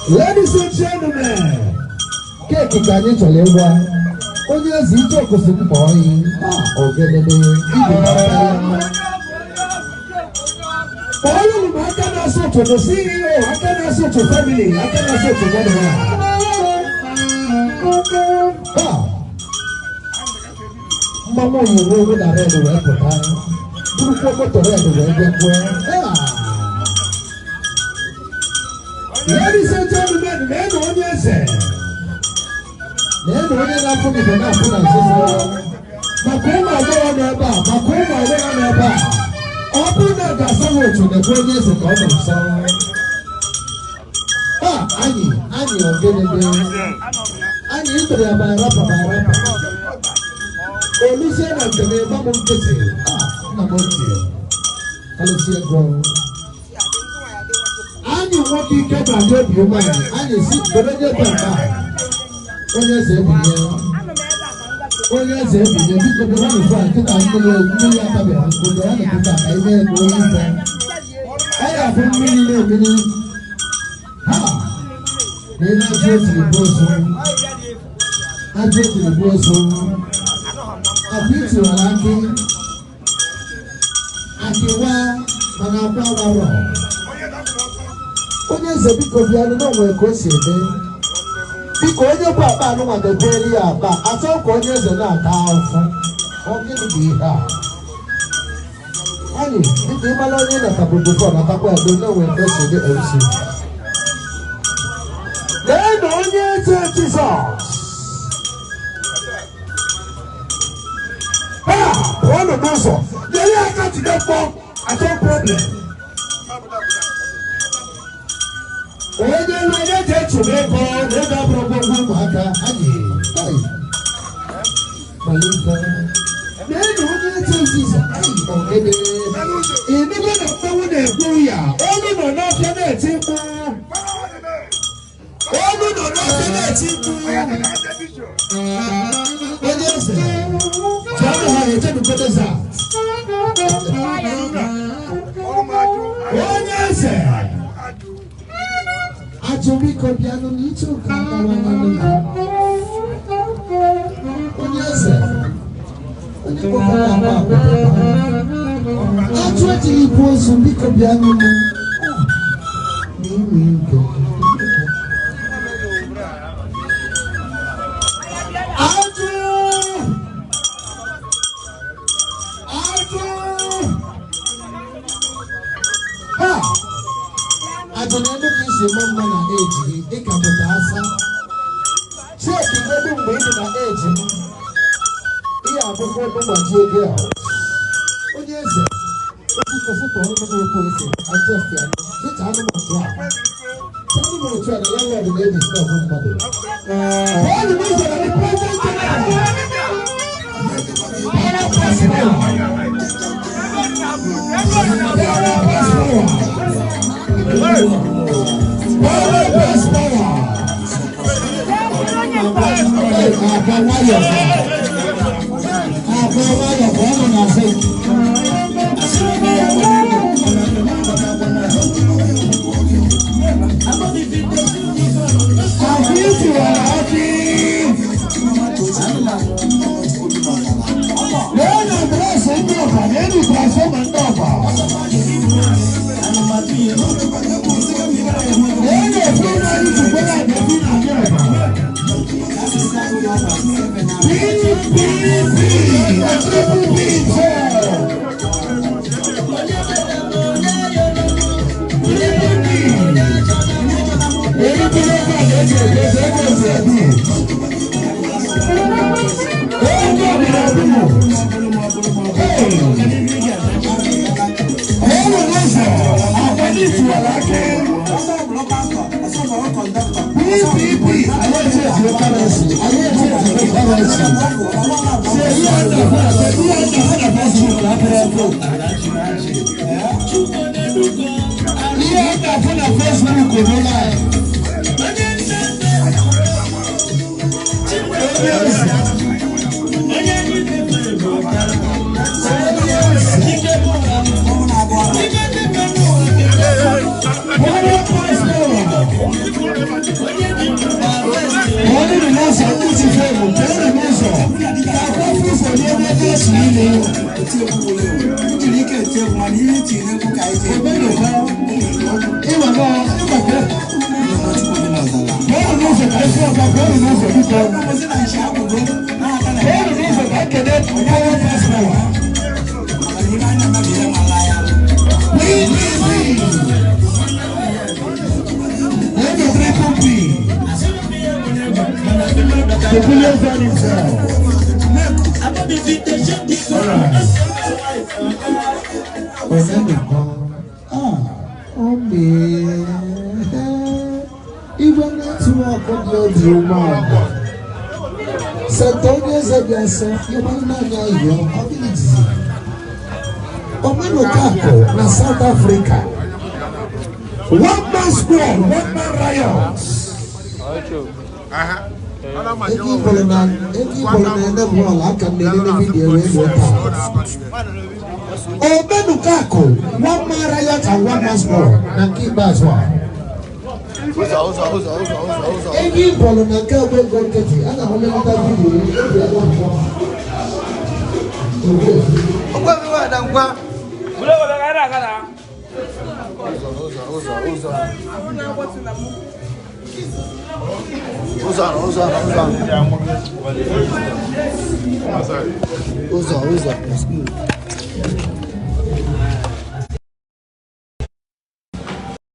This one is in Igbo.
Ladies and gentlemen, cake ka anyị chọrọ ịgwa onye eze ije okosi mkpọ oyi ha ogelele ibe na-ata ya mma. Kpọọrọ m aka na-asụ ụtụtụ CEO, aka na-asụ ụtụ family, aka na-asụ ụtụ gọdụ ha. Mmanwụ oyibo owu na red wee pụta, burukwa moto red wee bịakwuo. Ladies and gentlemen, na-enu onye eze, na-enu onye na-afụ n'ife na-afụ na nzuzo. Maka ụmụ agbọghọ nọ ebe a, maka ụmụ agbọghọ nọ ebe a, ọ bụrụ na ga-asa ha otu, na-ekwe onye eze ka ọ nọ nso. Ha anyị anyị ogenede anyị itere ya ma rapa ma rapa oluzie na nke na-egba m nkịtị. Ha nna m ochie alụsi ego anyị nwoke ike ma dị obi umeala anyị si debe nye ebe nke a. Onye eze ebinye, onye eze ebinye, biko bịara n'ụfụ a nkịta. Mmiri mmiri atabeghị nkụ, bịara n'nkịta ka anyị mee ka onye ife ọ ga-afụ mmiri na-emiri ha na ị na-ajụ etiri bụ ozu, ajụ etiri bụ ozu akwa itiwara akị akịwa mana akwa warọ. Onye eze, biko bịanụ na onwere ka o si ede. Biko, onye bụ akpa anụnwa debere ya akpa achọ ka onye eze na-ata ahụhụ. Ọ gịnị bụ ihe a anyị? Biko, ịmara onye natabụ before natakwa edo na onwere ka o si dị. MC, lee na onye eze Jizọs ha pụọnụ n'ụzọ, nyere aka jide mkpọ achọ problem. Onye nwe onye ji echebe ego na ego abụrụ ngwongwo ụmụaka anyị. Malite na-enyi onye eze Jizọs anyị ogede ịnụgo na mmanwụ na-ekwu ya. Olu nọ n'ọfịa na-eti mkpu, olu nọ n'ọfịa na-eti mkpu. Onye eze jụọnụ ha echenugo desert. Onye eze ajụ, biko bịanụ n'iche ụka akpawanya. Onye eze, onye kpọkọrọ agba akwụkwọ ajụ ejighị ibu ozu, biko bịanụ n'ime nke ajụ ajụ ha ajụ na elu ka isi eme mma na eji gị dịka pụta asa cheki godu mgbe ị dị na eji m ihe abụkwa ebe gbajie gị ahụ. Onye eze osisi osisi ọrụ m na-ekwu ese adjust ya dịka anụmanụ a anụmanụ a na landlord na-eji stọọbụ mmadụ. Bọ́ọ̀lù n'ụzọ na the president general. Power pass power. Power pass power. Power pass power. Hey, akwa nwayọ̀, akwa nwayọ̀ ka ọ nọ na zinc. Àfi ìtura akị. Lẹ́yìn àdírẹ́sì ndị ọba, lẹ́yìn transformer ndị ọba. Lẹ́yìn òfin náà ní ṣùgbọ́n àdébí náà ní ọba. PPP, triple P four. Triple P. Èyí tí wọ́n fà lẹ́sẹ̀ lẹ́sẹ̀ ẹgbẹ́ ẹ̀dùn. Ó ń bọ̀ ní ọdún. Ọ̀rọ̀ lọ́sọ̀ àpẹẹrẹ ìtura lákè. PPP, ayé tí èsì ló kárẹ̀sì, ayé tí èsì ló kárẹ̀sì. Ṣé èyí ọ̀dà fún àṣẹ bí ọ̀dà fún àṣẹ Facebook lápẹ̀rẹ̀ fún? Ihe ọ̀dà fún na Facebook ló láì. Onye eze. Onye eze. Power pass power. Omenụkọ, ịma na ịma ka pụọnụ n'ụzọ ka esi ọga, pụọnụ n'ụzọ biko. Pụọnụ n'ụzọ ka ekele power passport. PPP. And the triple P. The bullion van himself. All right. Omenụkọ, ah, ome, igwe network dị obi umeala. Senta onye eze dị asọ, ịgba nna anyị ayọ, ọ dịghị jizi. Omenụkọ akụ na South Africa. One man squad, one man riot. Ego igboro na ego igboro na-ene bọọlụ aka m na-elele video wee gbuo taa. Omenụkọ akụ, one man riot and one man squad na nke ikpeazụ a. Ego igboro na nke agba ego nkịtị, a na-ahụ nlekọta video obi aga nkwọ. Ogbuefi nwada ngwa. Ụzọ, ụzọ, ụzọ, ụzọ, ụzọ, ụzọ, ụzọ, ụzọ, ụzọ.